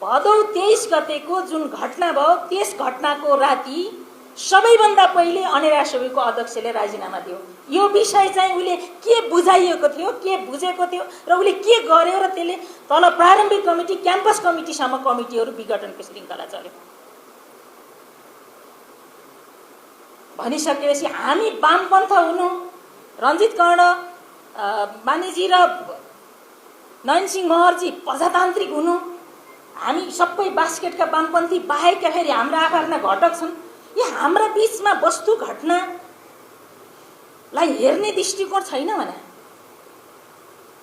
भदौ 23 गतेको जुन घटना भयो त्यस घटनाको राति सबैभन्दा पहिले अनेरा सभ्यको अध्यक्षले राजीनामा दियो। यो विषय चाहिँ उले के बुझाइएको थियो, के बुझेको थियो र उले के गर्यो र त्यसले तल प्रारम्भिक कमिटी, क्याम्पस कमिटीसम्म कमिटीहरू विघटनको श्रृङ्खला चल्यो। भनिसकेपछि हामी वामपन्थ हुनु, रञ्जित कर्ण बानीजी र नयनसिंह महर्जी प्रजातान्त्रिक हुनु, हामी सबै बास्केटका वामपन्थी बाहेकका फेरि हाम्रा आफ्ना घटक छन्। यो हाम्रा बीचमा वस्तु घटनालाई हेर्ने दृष्टिकोण छैन भने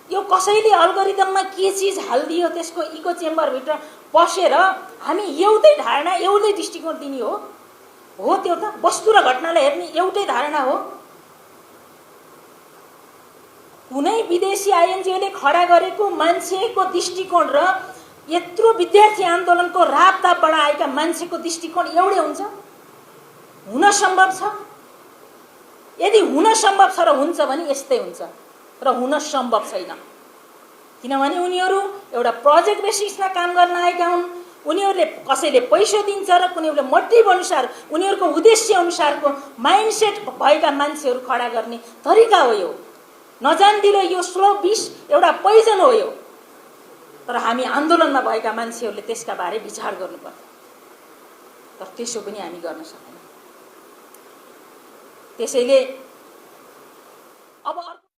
यो कसैले अल्गोरिदममा के चिज हालिदियो त्यसको इको चेम्बरभित्र पसेर हामी एउटै धारणा, एउटै दृष्टिकोण दिने हो त्यो त वस्तु र घटनालाई हेर्ने एउटै धारणा हो। कुनै विदेशी आइएनजिओले खडा गरेको मान्छेको दृष्टिकोण र यत्रो विद्यार्थी आन्दोलनको रापतापबाट आएका मान्छेको दृष्टिकोण एउटै हुन्छ? हुन सम्भव छ? यदि हुन सम्भव छ र हुन्छ भने यस्तै हुन्छ र हुन सम्भव छैन। किनभने उनीहरू एउटा प्रोजेक्ट बेसिसमा काम गर्न आएका हुन्। उनीहरूले कसैले पैसा दिन्छ र कुनैले मोटिभ अनुसार उनीहरूको उद्देश्य अनुसारको माइन्डसेट भएका मान्छेहरू खडा गर्ने तरिका हो यो। नजान्दिलो यो स्लो विष एउटा पोइजन हो यो। तर हामी आन्दोलनमा भएका मान्छेहरूले त्यसका बारे विचार गर्नुपर्छ। तर त्यसो पनि हामी गर्न सक्दैनौँ। त्यसैले अब